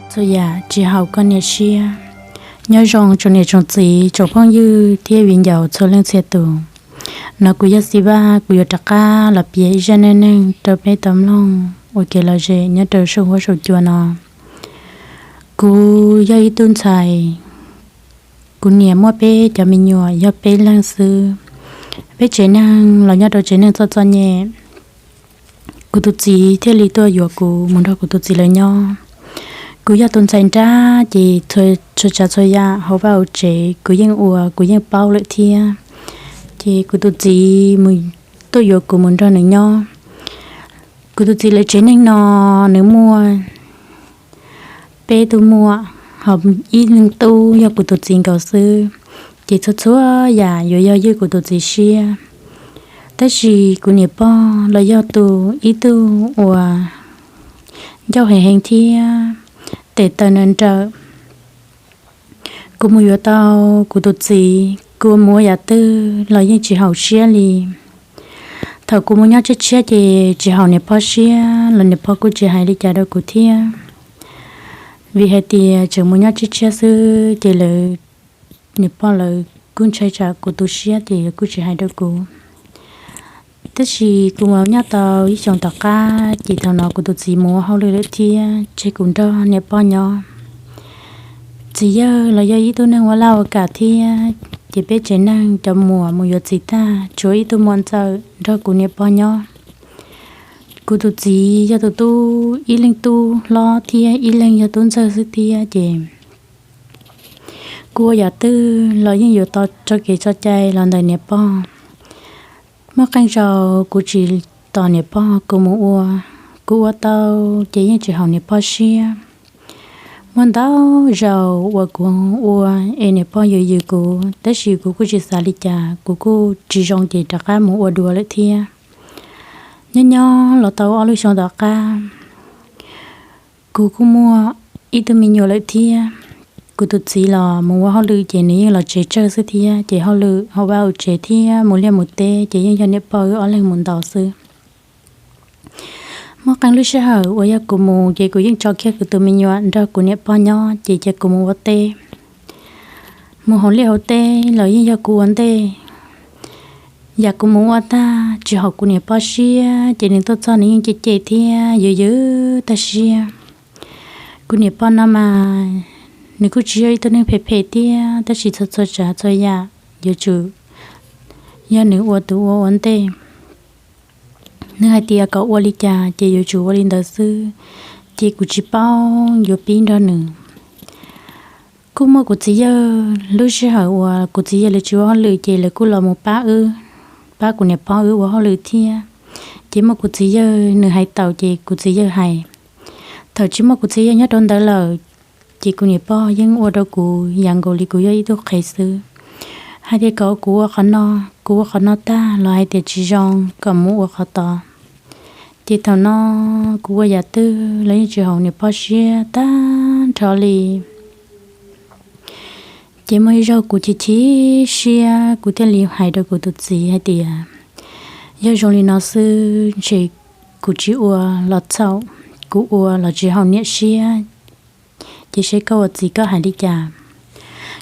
Txhua yam tsis haum koj niam siab. Nyob zoo tsoom niam tsoom txiv, tsoom phooj ywg thiab viv ncaus txhua leej txhia tus. No kuv yog Xi Vaj, kuv yuav rov qab los piav ib zaj neej neeg rau peb tau mloog ua kev lom zem nyob rau saum huab saum cua no. Kuv yog ib tug ntxhais, kuv niam muaj peb cov me nyuam yog peb leeg xwb. Peb tsev neeg los nyob rau tsev neeg txom txom nyem. Kuv tus txiv thiaj li tuaj yuav kuv mus nrog kuv tus txiv lawv nyob. Kuv yog tus ntxhais nrab ces txhua tsav txhua yam hauv vaj hauv tsev kuv yeej ua, kuv yeej paub lawm thiab. Ces kuv tus txiv mus, tuaj yuav kuv mus nrog nws nyob. Kuv tus txiv lawv tsev neeg no, nws muaj peb tug muam, ho ib leeg tub yog kuv tus txiv nkaus xwb. Ces txhua txhua yam yuav yog ywj kuv tus txiv siab. Tab sis kuv niam pog los yog tus ib tug uas ncauj heev heev thiab tes taw nrawm nrawm. Kuv mus yuav tau kuv tus txiv, kuv mus ua yam twg los yeej tsis haum siab li. Thaum kuv mus nyob tshiab tshiab ces tsis haum niam pog siab los niam pog kuj tsis hais li cas rau kuv thiab. Vim hais tias tseem mus nyob tshiab tshiab xwb ces lawv, niam pog lawv kuj ntshai tsam kuv tu siab ces lawv kuj tsis hais rau kuv. Tab sis kuv mus nyob tau ib xyoos tom qab ces thaum no kuv tus txiv mus ua hauj lwm lawm thiab tseg kuv nrog niam pog nyob. Txiv yawg los yog ib tug neeg ua laj ua kam thiab, ces peb tsev neeg cov muam mus yuav txiv tag tshuav ib tug muam ntxawm nrog kuv niam pog nyob. Kuv tus txiv yog tus tub, ib leeg tub hlob thiab ib leeg yog tub ntxawg xwb thiab ces kuv ua yam twg los yeej yuav tau tso kev tso cai los ntawm niam pog. Muaj qee zaus kuv tsis tos niam pog kuv mus ua, kuv ua tau ces yeej tsis haum niam pog siab. Muaj ntau zaus uas kuv ua es niam pog yws yws kuv, tab sis kuv kuj tsis xav li cas, kuv kuj tsis zoo ces rov qab mus ua dua lawm thiab. Nyob nyob los tau ob lub xyoo tom qab, kuv kuj muaj ib tug me nyuam lawm thiab. Kuv tus txiv los mus ua hauj lwm ces nws yeej los tsev tsawg xwb thiab, ces hauj lwm hauv vaj hauv tsev thiab mus liaj mus teb ces yeej yog niam pog wb ob leeg mus ntaus xwb. Muaj qee lub sij hawm uas yog kuv mus ces kuv yeej tso kiag kuv tus me nyuam nrog kuv niam pog nyob ces cia kuv mus ua teb. Mus hauv liaj hauv teb los yeej yog kuv ua ntej. Yam kuv mus ua tag tsis haum kuv niam pog siab ces nws tuaj txog nws yeej cem cem thiab yws yws tag siab. Kuv niam pog no mas nws kuj tsis yog ib tug neeg phem phem thiab, tab sis txhua txhua tsav txhua yam yuav tsum yog nws ua tus ua ua ntej. Nws hais tias kom ua li cas ces yuav tsum ua li ntawd xwb, ces kuv tsis paub yuav pib nrog nws. Kuj muaj kuv txiv yawg, lub sij hawm uas kuv txiv yawg lawv tsis ua hauj lwm ces lawv kuj los mus pab wb, pab kuv niam pog wb ua hauj lwm thiab. Ces muaj kuv txiv yawg nws hais tau ces kuv txiv yawg hais. Thaum tsis muaj kuv txiv yawg nyob rau ntawd lawm, ces kuv niam pog yeej ua rau kuv yam nkaus li kuv yog ib tug qhev xwb. Hais tias kom kuv ua qhov no, kuv ua qhov no tag los hais tias tsis zoo kom mus ua qhov tod. Ces thaum no kuv ua yam twg los yeej tsis haum niam pog siab tag nrho li. Ces muaj ib zaug kuv chim chim siab, kuv thiaj li hais rau kuv tus txiv hais tias, yog zoo li no xwb ntshe kuv tsis ua los txhaum, kuv ua los tsis haum niam siab. Ces seb koj ua txiv koj hais li cas?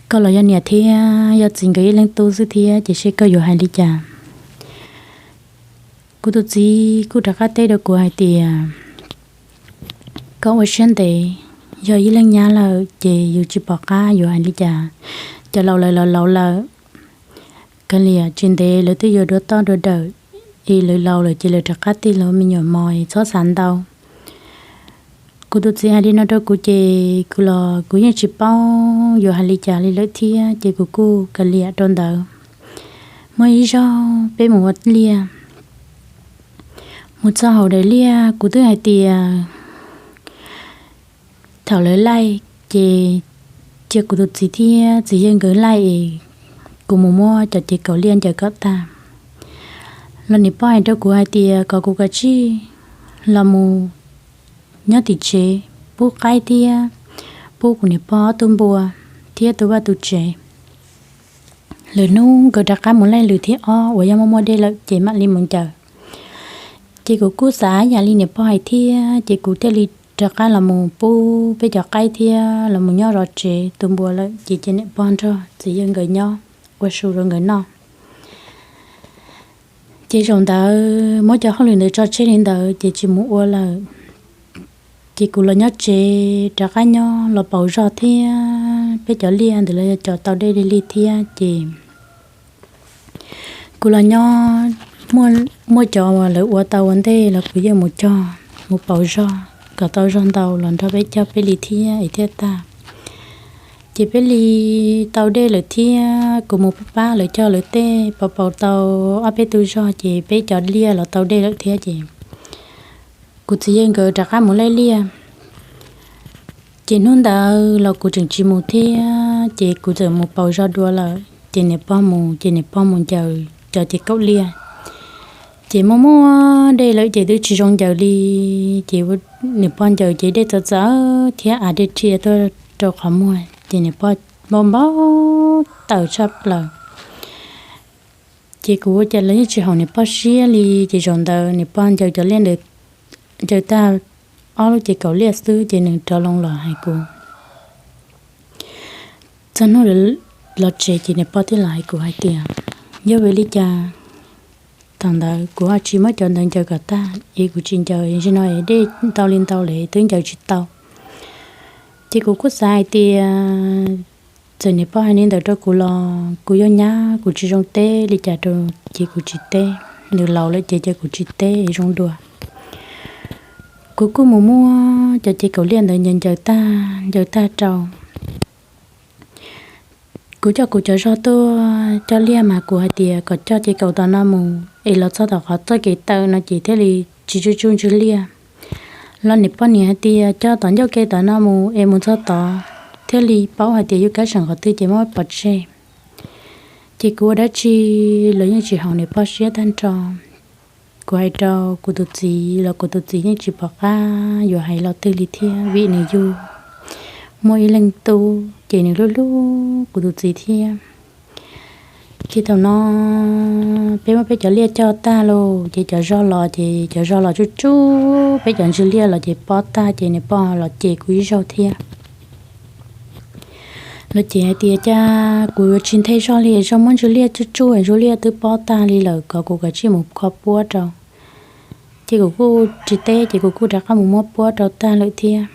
Koj los yog niam thiab yog txiv nkawd ib leej tub xwb thiab, ces seb koj yuav hais li cas? Kuv tus txiv kuj rov qab teb rau kuv hais tias, koj ua siab ntev, yog ib leej nyab lawm ces yus tsis pom qab yuav hais li cas. Cov laus lawv laus laus lawm, kav liam, tsis ntev lawv twb yuav dua toj dua dawm, es lawv laus lawm ces lawv rov qab tig lawv me nyuam mos, txhob xav ntau. Kuv tus txiv hais li no rau kuv ces kuv los kuv yeej tsis paub yuav hais li cas li lawm thiab, ces kuv kuj kav liam rau ntawd. Muaj ib zaug peb mus ua liaj, mus txog hauv daim liaj kuv twb hais tias thaum lawv laij ces cia kuv tus txiv thiab txiv yawg nkawd laij es kuv mus muab cov cev kaum liaj ncaws kom tag. Los niam pog hais rau kuv hais tias kom kuv kav tsij los mus nyob tim tsev pub qaib thiab pub kuv niam pog ob tug npua thiab tu vaj tu tsev. Lwm hnub nkawd rov qab mus laij lwm thib ob uas yog muaj muaj dej lawm ces mam li mus ncaws. Ces kuv kuj xav yam li niam pog hais thiab, ces kuv thiaj li rov qab los mus pub peb cov qaib thiab los mus nyob zov tsev tu npua lawm ces cia niam pog nrog txiv yawg nkawd nyob ua su rau nkawd noj. Ces zaum ntawd muab cov hauj lwm ntawd tso tseg li ntawd ces tsis mus ua lawm. Ces kuv los nyob tsev rov qab nyob los pauv zog thiab peb cov liaj ntawd los yog cov tau dej li li thiab ces kuv los nyob, muaj cov uas lawv ua tau ua ntej los kuv yeej mus cog mus pauv zog kom tau zog ntau los nrog peb cog peb li thiab es thiaj tag. Ces peb li tau dej lawm thiab kuv mus pab pab lawv cog lawv tej, pauv pauv tau ob peb tug zog ces peb cov liaj los tau dej lawm thiab ces kuv txiv yawg nkawd rov qab mus laij liaj. Ces hnub ntawd los kuv tseem tsis mus thiab ces kuv txawm mus pauv zog dua lawm ces niam pog mus ces niam pog mus ncaws cov ces kaum liaj. Ces muaj muaj dej lawm ces twb tsis zoo ncaws li. Ces niam pog ncaws ces dej txawv txawv thiab av dej rhia tuaj rau qhov muag ces niam pog npau npau taws tshaj plaws. Ces kuv ua cas los yeej tsis haum niam pog siab li. Ces zaum ntawd niam pog ncaws cov liaj ntawd, ncaws tag ob lub ces kaum liaj xwb ces nws rov loo los hais kuv. Txog hnub los tsev ces niam pog thiaj los hais kuv hais tias, yog vim li cas thaum ntawd kuv ho tsis muab cov ntawd ncaws kom tag es kuv tsis ncaws, zaum no es dej ntau li ntau lawm twb ncaws tsis tau. Ces kuv kuj xav hais tias txawm niam pog hais li ntawd rau kuv los kuv yog nyab kuv tsis zoo teb li cas rau, ces kuv tsis teb. Nws laus lawm ces cia kuv tsis teb zoo dua. Kuv kuj mus muab cov ces kaum liaj ntawd ncaws ncaws tag ncaws tag rau kuv coj kuv cov zog tuaj coj liaj mas kuv hais tias kom coj ces kaum tom no mus es los txog tom qhov txoj kev tawm no ces thiaj li tsis tsuj tsuj ntswg liaj. Los niam pog niam hais tias coj tom ncauj ke tom no mus es mus txog tod thiaj li paub hais tias yus kab seem qhov twg ces muab pov tseg. Ces kuv ua dab tsi los yeej tsis haum niam pog siab tag nrho. Kuv hais rau kuv tus txiv los kuv tus txiv yeej tsis pom qab yuav hais los twg li thiab vim nws yug muaj ib leeg tub ces nws hlub hlub kuv tus txiv thiab. Ces thaum no peb muab peb cov liaj coj tag lauj ces cov zog los ces cov zog los tsuj tsuj, peb cov ntswg liaj los ces pob tag ces niam pog los cem kuv ib zaug thiab. Los cem hais tias cas kuv yuav tsis nthe zog li, zog muab ntswg liaj tsuj tsuj, ntswg liaj twb pob tag li lawm kom kuv kav tsij mus kho puab rau. Ces kuv kuj tsis teb ces kuv kuj rov qab mus muab puab rau tag lawm thiab.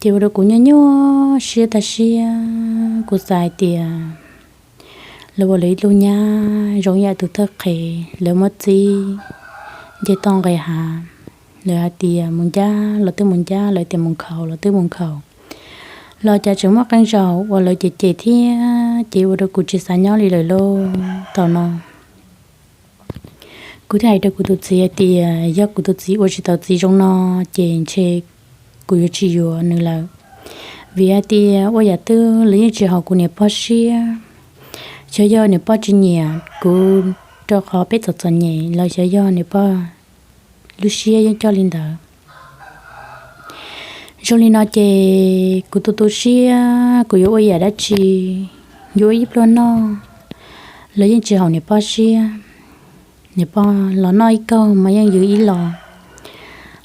Ces ua rau kuv nyuaj nyuaj siab tag siab, kuv xav hais tias lawv ua lawv ib lub nyab zoo yam tus thawj qhev, lawv muab txib nce toj nqes hav, lawv hais tias mus ncab los twb mus ncab, lawv tias mus nkhaus los twb mus nkhaus, los cas tseem muaj qee zaus uas lawv cem cem thiab ces ua rau kuv tsis xav nyob li lawm lauj. Thaum no kuv thiaj hais rau kuv tus txiv hais tias yog kuv tus txiv ua tsis tau txiv zoo no ces ntshe kuv yuav tsis yuav nws lawm, vim hais tias ua yam twg los yeej tsis haum kuv niam pog siab. Xyov yog niam pog tsis nyiam kuv rau qhov peb txom txom nyem los xyov yog niam pog lub siab yeej coj li ntawd. Zoo li no ces kuv tu tu siab kuv yuav ua yam dab tsi, yuav ua ib pluag noj los yeej tsis haum niam pog siab. Niam pog los noj ib kaug mas yeej yws ib los,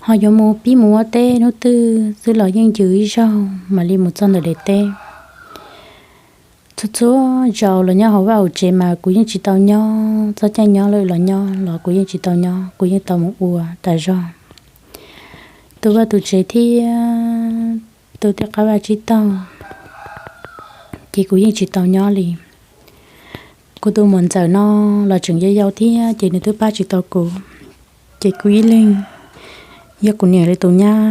ho yuav mus pib mus ua teb hnub twg xwb los yeej yws ib zaug mam li mus txog ntawm daim teb. Txhua txhua zaus los nyob hauv vaj hauv tsev mas kuv yeej tsis tau nyob, txog caij nyob lawm los nyob los kuv yeej tsis tau nyob, kuv yeej tau mus ua tas zog. Tus vaj tus tsev thiab tus tej qab vaj tsib taug, ces kuv yeej tsis tau nyob li. Kuv tus muam ntxawm no los tseem yau yau thiab ces nws twb pab tsis tau kuv. Ces kuv ib leeg yog kuv niam lawv tus nyab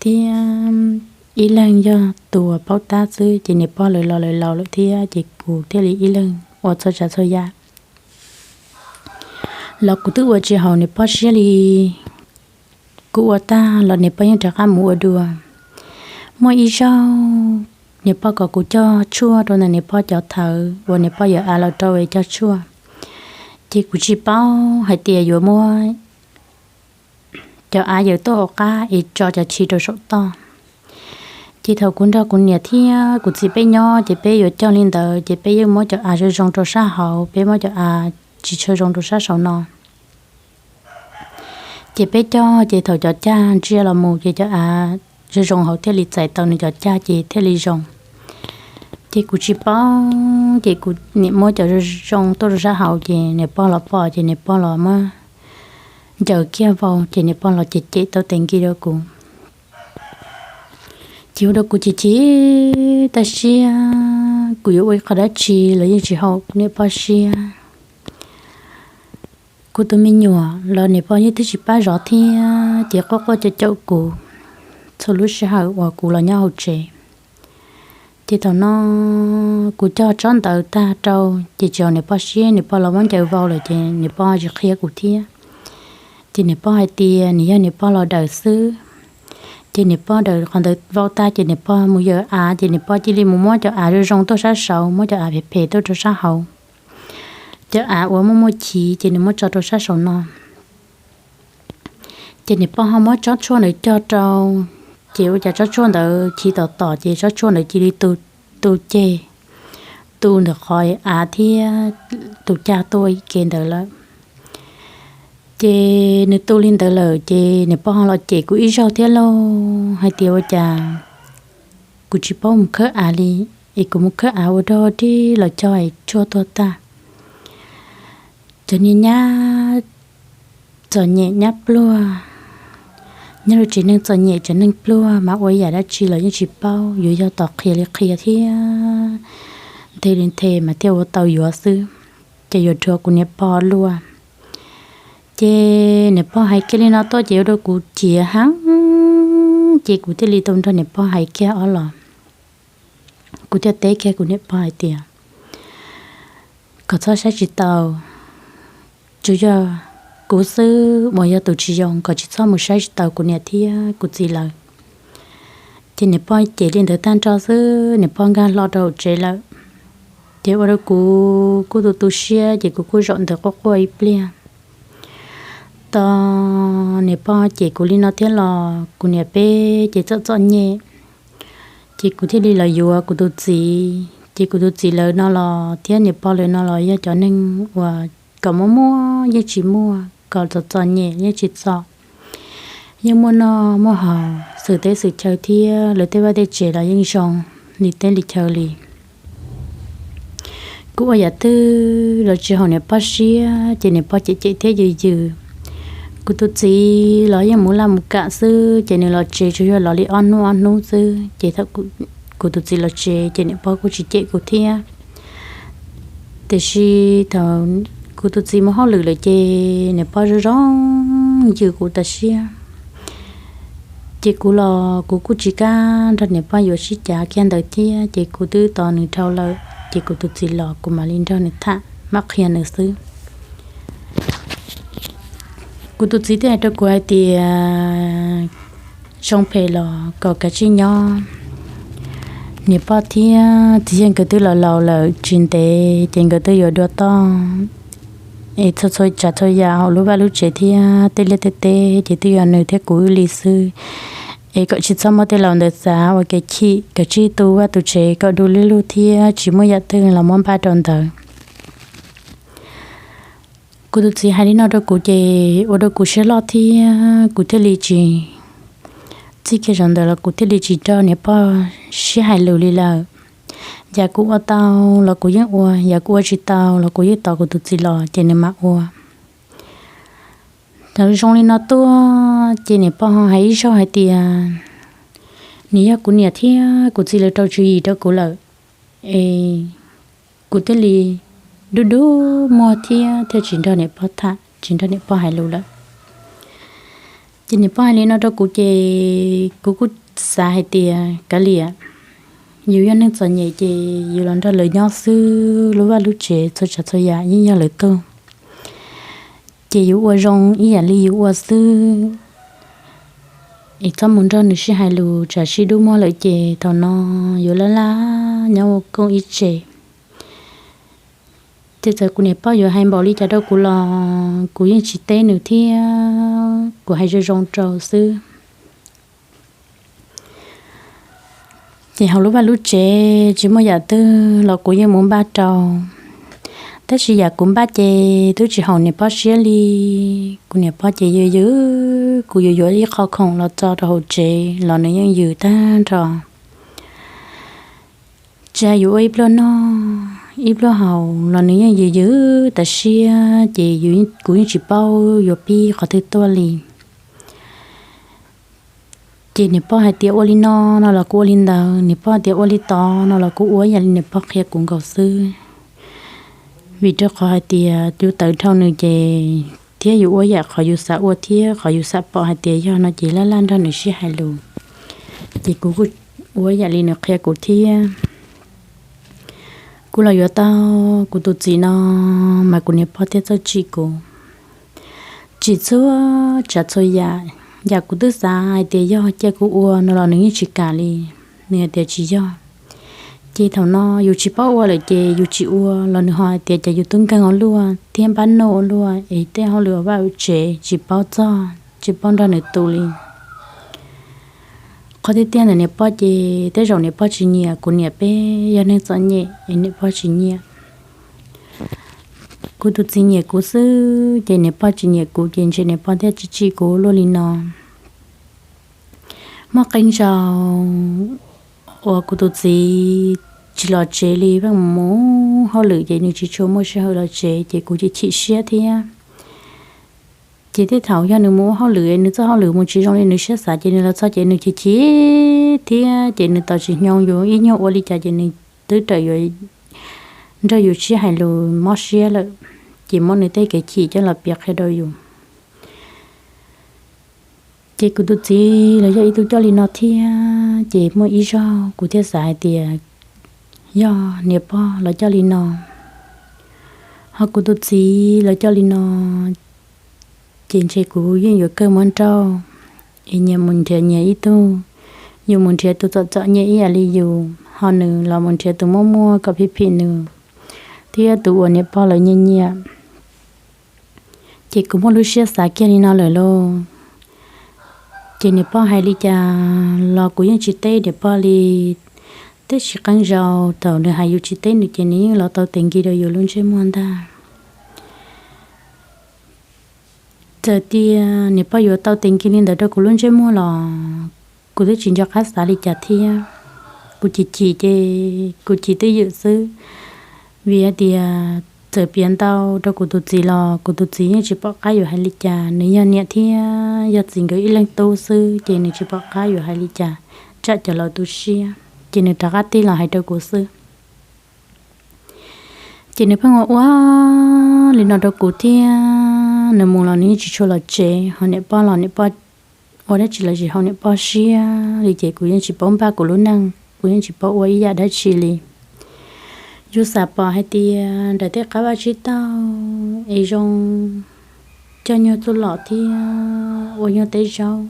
thiab ib leeg yog tus uas paub tab xwb, ces niam pog lawv los lawv laus lawm thiab ces kuv thiaj li ib leeg ua txhua tsav txhua yam. Los kuv twb ua tsis haum niam pog siab li. Kuv ua tag los niam pog yeej rov qab mus ua dua. Muaj ib zaug niam pog kom kuv cog tshuaj rau ntawm niam pog cov thawv uas niam pog yuav av los rau es cog tshuaj, ces kuv tsis paub hais tias yuav muab cov av yawm tuaj hauv qab es tso cov tshis rau saum toj. Ces thaum kuv nrog kuv niam thiab kuv txiv peb nyob ces peb yuav cog li ntawd ces peb yeej muab cov av zoo zoo rau sab hauv, peb muab cov av tsis tshua zoo rau sab saum no. Ces peb cog ces thaum cov cag ntsia los mus ces cov av zoo zoo hauv thiaj li txais tau nws cov cag ces thiaj li zoo. Ces kuv tsis paub ces kuv niam muab cov zoo zoo tuaj rau sab hauv ces niam pog los pom ces niam pog los muab ncaws kiag vau ces niam pog los cem cem tau tes nki rau kuv. Ces ua rau kuv chim chim tag siab, kuv yuav ua ib qho dab tsi los yeej tsis haum niam pog siab. Kuv tus me nyuam los niam pog yeej twb tsis pab zov thiab ces quaj quaj caum caum kuv txhua lub sij hawm uas kuv los nyob hauv tsev. Ces thaum no kuv cog tsob ntawd tag rau ces tsis haum niam pog siab, niam pog los muab ncaws vau lawm ces niam pog tsis qhia kuv thiab. Ces niam pog hais tias nws yog niam pog los daws xwb. Ces niam pog daws qhov ntawd vau tag ces niam pog mus yawm av ces niam pog cia li mus muab cov av zoo zoo tuaj sab saud, muab cov av phem phem tuaj rau sab hauv. Cov av uas muaj muaj chiv ces nws muab tso rau sab saum no. Ces niam pog ho muab tsob tshuaj ntawd cog rau, ces ua cas tsob tshuaj ntawd chiv tom tom ces tsob tshuaj ntawd cia li tu, tu ceg, tu ntawm qhov av thiab tus cag tuaj ua ib ke ntawd lawm. Ces nws tu li ntawd lawm ces niam pog ho los cem kuv ib zaug thiab lauj, hais tias ua cas kuv tsis paub mus khawb av li, es kuv mus khawb av ua dog dig los cog es tshuaj tuag tag. Cov niag nyab txom nyem nyab pluag, nyob rau tsev neeg txom nyem tsev neeg pluag mas ua yam dab tsi los yeej tsis paub, yuav yog tos qhia li qhia thiab nthe li nthe mas thiaj ua tau yuav xwb, ces yuav rhuav kuv niam pog luaj. Ces niam pog hais kiag li no tuaj ces ua rau kuv chim heev, ces kuv thiaj li tau nrog niam pog hais kiag ob los. Kuv thiaj teb kiag kuv niam pog hais tias kom txhob saib tsis taus, tsuas yog kuv xwb uas yog tus tsis zoo, kom tsis txhob mus saib tsis taus kuv niam thiab kuv txiv lawv. Ces niam pog cem li ntawd tag nrho xwb niam pog nkag hlo rau hauv tsev lawm. Ces ua rau kuv kuj tu tu siab ces kuv kuj zaum ntawd quaj quaj ib pliag. Tos niam pog cem kuv li no thiab los kuv niam peb ces txom txom nyem, ces kuv thiaj li los yuav kuv tus txiv. Ces kuv tus txiv lawv no los thiab niam pog lawv no los yog cov neeg uas kom muaj muaj yeej tsis muaj, kom txom txom nyem yeej tsis txom, yeej muaj noj muaj haus, xwm teb xwm chaw thiab lawv tej vaj tej tsev los yeej zoo li teb li chaw li. Kuv ua yam twg los tsis haum niam pog siab ces niam pog cem cem thiab yws yws. Kuv tus txiv los yeej mus laj mus kam xwb ces nws los tsev tsuas yog los li ob hnub ob hnub xwb ces thaum kuv tus txiv los tsev ces niam pog kuj tsis cem kuv thiab. Tiam sis thaum kuv tus txiv mus hauj lwm lawm ces niam pog zoo zoo yws kuv tas siab. Ces kuv los kuv kuj tsis kam nrog niam pog yuav sib cav kiag ntawd thiab ces kuv twb tos nws dhau lawm ces kuv tus txiv los kuv mam li nrog nws tham mam qhia nws xwb. Kuv tus txiv thiaj hais rau kuv hais tias zoo phem los kom kav tsij nyob. Niam pog thiab txiv yawg nkawd twb laus laus lawm tsis ntev ces nkawd twb yuav dua toj es txhua txhua tsav txhua yam hauv lub vaj lub tsev thiab tej liaj tej teb ces twb yog nws thiab kuv wb li xwb. Es kom tsis txhob muab tej laus ntawd xav ua kev chim, kav tsij tu vaj tu tsev kom du lug lug thiab tsis muaj yam twg los muab npaj rau ntawd. Kuv tus txiv hais li no rau kuv ces ua rau kuv siab loj thiab kuv thiaj li tsis, txij kiag zaum ntawd los kuv thiaj li tsis nrog niam pog sib hais lus li lawm. Yam kuv ua tau los kuv yeej ua, yam kuv ua tsis tau los kuv yeej tos kuv tus txiv los ces nws mam ua. Thaum zoo li no tuaj ces niam pog hais ib zaug hais tias nws yog kuv niam thiab kuv txiv lawv rau tswv yim rau kuv lawm es kuv thiaj li dub dub muag thiab thiaj tsis nrog niam pog tham, tsis nrog niam pog hais lus lawm. Ces niam pog hais li no rau kuv ces kuv kuj xav hais tias kav liam, yus yog neeg txom nyem ces yus los nrog lawv nyob xwb, lub vaj lub tsev txhua tsav txhua yam yeej yog lawv tug. Ces yus ua zoo ib yam li yus ua xwb, es txhob mus nrog nws sib hais lus tsam sib dub muag lawm ces thaum no yuav laj laj nyob ua kooj ib tse. Ces txawm kuv niam pog yuav hais npaum li cas rau kuv los kuv yeej tsis teb nws thiab kuv hais zoo zoo rau xwb. Ces hauv lub vaj lub tsev tsis muaj yam twg los kuv yeej mus npaj rau. Tab sis yam kuv npaj ces twb tsis haum niam pog siab li. Kuv niam pog ces yws yws, kuv yuav yuav ib qho khoom los tso rau hauv tsev los nws yeej yws tag nrho. Tsis hais yuav ua ib pluag noj ib pluag haus los nws yeej yws yws tas siab, ces kuv yeej tsis paub yuav pib qhov twg tuaj li. Ces niam pog hais tias ua li no no los kuv ua li ntawd, niam pog hais tias ua li tod no los kuv ua yam li niam pog qhia kuv nkaus xwb. Vim rau qhov hais tias yus tawv dhau nws ces thiab yus ua yam qhov yus xav ua thiab qhov yus xav pom hais tias yog no ces laj laj nrog nws sib hais lus. Ces kuv kuj ua yam li nws qhia kuv thiab. Kuv los yuav tau kuv tus txiv no, mas kuv niam pog thiaj txawj tsim kuv. Tsim txhua tsav txhua yam, yam kuv twb xav hais tias yog cia kuv ua no los nws yeej tsis kam li. Nws hais tias tsis yog. Ces thaum no yus tsis paub ua lawm ces yus tsis ua los nws ho hais tias cas yus tub nkeeg ua luaj thiab npab nuj ua luaj es tej hauj lwm vaj tsev tsis paub txog, tsis paub nrog nws tu li. Qhov tiag tiag ntawm niam pog ces tej zaum niam pog tsis nyiam kuv niam peb yog neeg txom nyem es niam pog tsis nyiam. Kuv tus txiv nyiam kuv xwb ces niam pog tsis nyiam kuv ces ntshe niam pog thiaj tsis tsim kuv luaj li no. Muaj qee zaus uas kuv tus txiv tsis los tsev li, pheej mus hauj lwm ces nws tsis tshua muaj sij hawm los tsev ces kuv chim chim siab thiab. Ces tej thaum yog nws mus ua hauj lwm, nws txoj hauj lwm mus tsis zoo li nws siab xav ces nws los txog ces nws chim chim thiab ces nws tos tsis hnyoo yus ib nyuag ua li cas ces nws twb raws yuav nrog yus sib hais lus mob siab lawm, ces muab nws tej kev chim coj los piav qhia rau yus. Ces kuv tus txiv los yog ib tug coj li no thiab, ces muaj ib zaug kuv thiaj xav hais tias yog niam pog los coj li no, ho kuv tus txiv los coj li no, ces ntshe kuv yeej yuav kawg muab nrauj, es nyias mus nrhiav nyias ib tug, yus mus nrhiav tus txom txom nyem ib yam li yus, ho nws los mus nrhiav tus muaj muaj kom phim phim nws, thiab tus uas niam pog lawv nyiam nyiam. Ces kuv muaj lub siab xav kiag li no lawm lauj. Ces niam pog hais li cas los kuv yeej tsis teb niam pog li. Tiam sis qee zaus thaum nws hais yus tsis teb nws ces nws yeej los tau tes nkis rau yus lub ntsej muag ntag. Txawm tias niam pog yuav tau tes nkis li ntawd rau kuv lub ntsej muag los kuv twb tsis nco qab xav li cas thiab. Kuv chim chim ces kuv chim twj ywm xwb, vim hais tias txawm piav ntau rau kuv tus txiv los kuv tus txiv yeej tsis pom qab yuav hais li cas. Nws yog niam thiab yog txiv nkawd ib leeg tub xwb ces nws tsis pom qab yuav hais li cas, tsam cov laus tu siab, ces nws rov qab tig los hais rau kuv xwb. Ces nws pheej ua ua li no rau kuv thiab, nws mus los nws yeej tsis tshua los tsev, ho niam pog los niam pog ua dab tsi los tsis haum niam pog siab li ces kuv yeej tsis paub npaj kuv lub neej, kuv yeej tsis paub ua ib yam dab tsi li. Yus xav pom hais tias nram tej qab vaj tsib taug es zoo coj nyuag txuj lom thiab ua nyuag teb zaub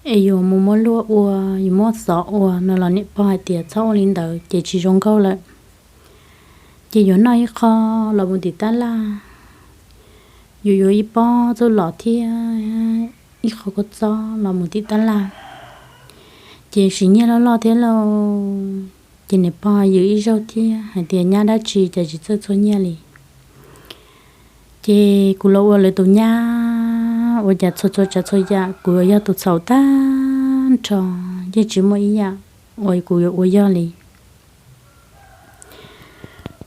es yus mus muab luaj ua, yus muab xov ua no los niam pog hais tias txhob ua li ntawd ces tsis zoo nkauj lawm. Ces yuav noj ib qho los mus tim tab laj, yus yuav ib pob txuj lom thiab ib qho kua txob los mus tim tab laj, ces siv nyiaj loj loj thiab lauj. Ces niam pog yws ib zaug thiab hais tias nyab dab tsi cas tsis txawj txhua nyiaj li. Ces kuv los ua lawv tus nyab ua cas txhua txhua tsav txhua yam kuv yuav yog tus txhaum tag nrho, yeej tsis muaj ib yam uas kuv yuav ua yog li.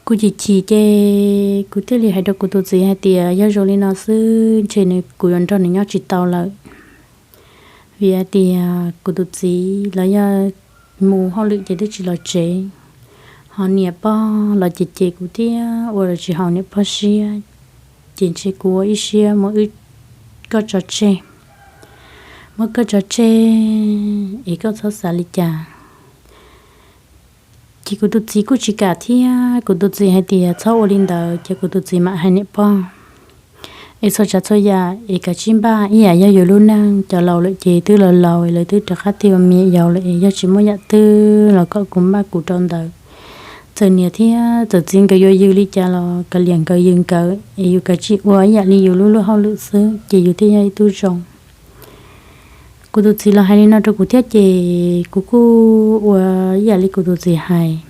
Kuv chim chim ces kuv thiaj li hais rau kuv tus txiv hais tias yog zoo li no xwb ntshe kuv yuav nrog nws nyob tsis tau lawm, vim hais tias kuv tus txiv los yog mus hauj lwm ces twb tsis los tsev, ho niam pog los cem cem kuv thiab ua los tsis haum niam pog siab, ces ntshe kuv ua ib siab muab wb, koj tso tseg, muab koj tso tseg es koj txhob xav li cas. Ces kuv tus txiv kuj tsis kam thiab, kuv tus txiv hais tias txhob ua li ntawd, ces kuv tus txiv mam hais niam pog es txhua tsav txhua yam es kav tsij npaj ib yam yog yus lub neej. Cov laus lawm ces twb laus laus, lawv twb rov qab tig ua me nyuam yaus lawm es yog tsis muaj yam twg los kom kuv npaj kuv rau ntawd. Txawm niam thiab txawm txiv nkawd yuav yws li cas los kav liam nkawd yws nkawd es yus kav tsij ua ib yam li yus lub luag hauj lwm xwb ces yus thiaj yog ib tug zoo. Kuv tus txiv los hais li no rau kuv thiab ces kuv kuj ua ib yam li kuv tus txiv hais.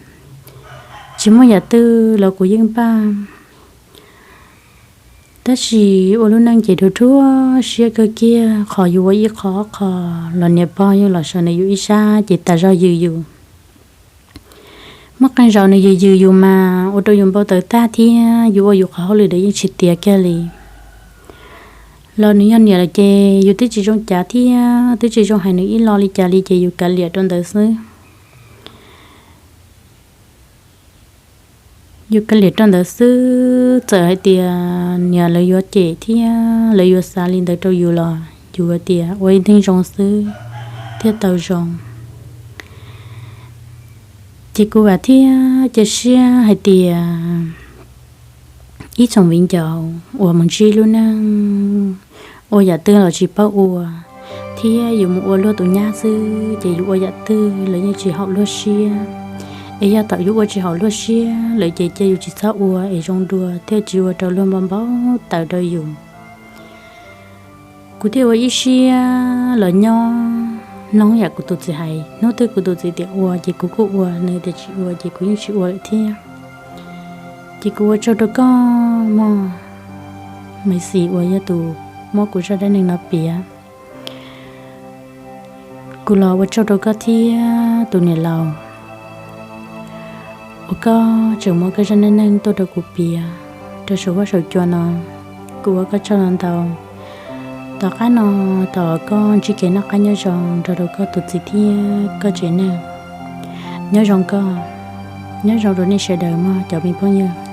Tsis muaj yam twg los kuv yeej npaj. Tab sis ua lub neej ces dhuav dhuav siab kawg kiag, qhov yus ua ib qho ob qho los niam pog yeej los sawv nws yus ib sab ces tas zog yws yus. Muaj qee zaus nws yws yws yus mas ua rau yus npau taws tag thiab yus ua yus qhov hauj lwm ntawd yeej tsis tiav kiag li. Los nws yog niam lawm ces yus twb tsis zoo cav thiab twb tsis zoo hais nws ib lo li cas li ces yus kav liam rau ntawd xwb. Yus kav liam rau ntawd xwb, txawm hais tias niam lawv yuav cem thiab lawv yuav xav li ntawd rau yus los yus hais tias ua ib neeg zoo xwb thiaj tau zoo. Ces kuv vam thiab cia siab hais tias ib tsoom viv ncaus uas mus ntsib lub neej ua yam twg los tsis paub ua, thiab yus mus ua luag tus nyab xwb ces yus ua yam twg los yeej tsis haum luag siab. Es yog thaum yus ua tsis haum luag siab lawm ces cia yus tsis txhob ua es zoo dua thiaj tsis ua rau luag npau npau taws rau yus. Kuv thiaj ua ib siab los nyob mloog yam kuv tus txiv hais, hnub twg kuv tus txiv tias ua ces kuv kuj ua, nws tias tsis ua ces kuv yeej tsis ua lawm thiab. Ces kuv ua tsaug rau koj mog, Maiv Xis uas yog tus muab kuv zaj dab neeg no piav. Kuv los ua tsaug rau koj thiab tus niam laus uas koj tseem muab koj zaj neej neeg tuaj rau kuv piav rau saum huab saum cua no. Kuv ua koj tsaug ntau ntau. Tom qab no, thov koj ntsib kev noj qab nyob zoo nrog rau koj tus txiv thiab koj tsev neeg. Nyob zoo koj, nyob zoo rau nej sawv daws mog cov me phooj ywg.